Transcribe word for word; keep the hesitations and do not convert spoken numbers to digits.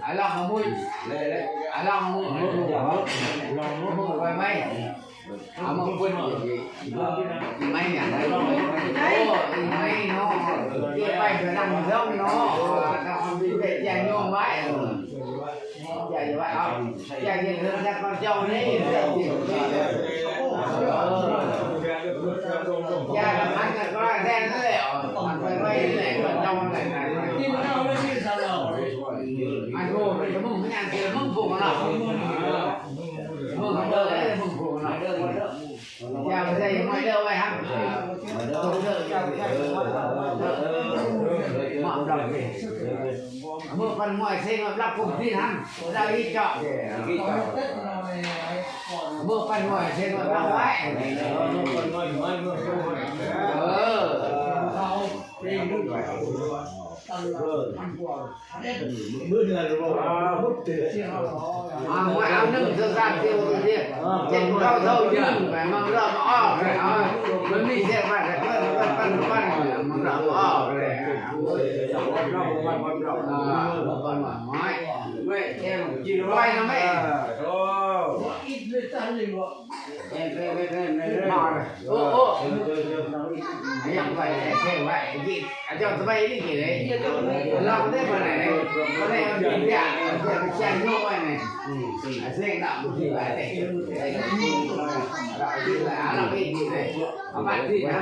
Alang mui. Alang mui. Mui. Ama pun. Mai ya. Oh, mai no. Dia pai dalam dong no. Ada ambil beg dia nyom mai. Dia ya bai. Dia dia kerja kerja ni. Ya, ada kerja ni. Sampai mai ni kerja ni. Aduh, kamu punya dia mempuk lah. Mempuk lah, mempuk lah. Một phần mười xe mà lắp công ty hăng, ra ít chọn. Một phần mười xe mà lắp vậy. Ờ. À, ngoại áo nâng sơ san tiêu tự nhiên. Trên cao thâu nhưng phải mang rộng ốc này, à, mới mi sẽ phải là phân, phân, phân, phân, mang rộng ốc này. À, ngoại, ngoại nó mới. Ô, ô. Yang bai, xe bai, ji, a jao bai ni ji lei. Lao de ba nei nei. Ba nei ba ji ya, a jao bai ni. A xe na bu ji bai de. Lao ji bai, a lao bai ji lei. A ba ji na.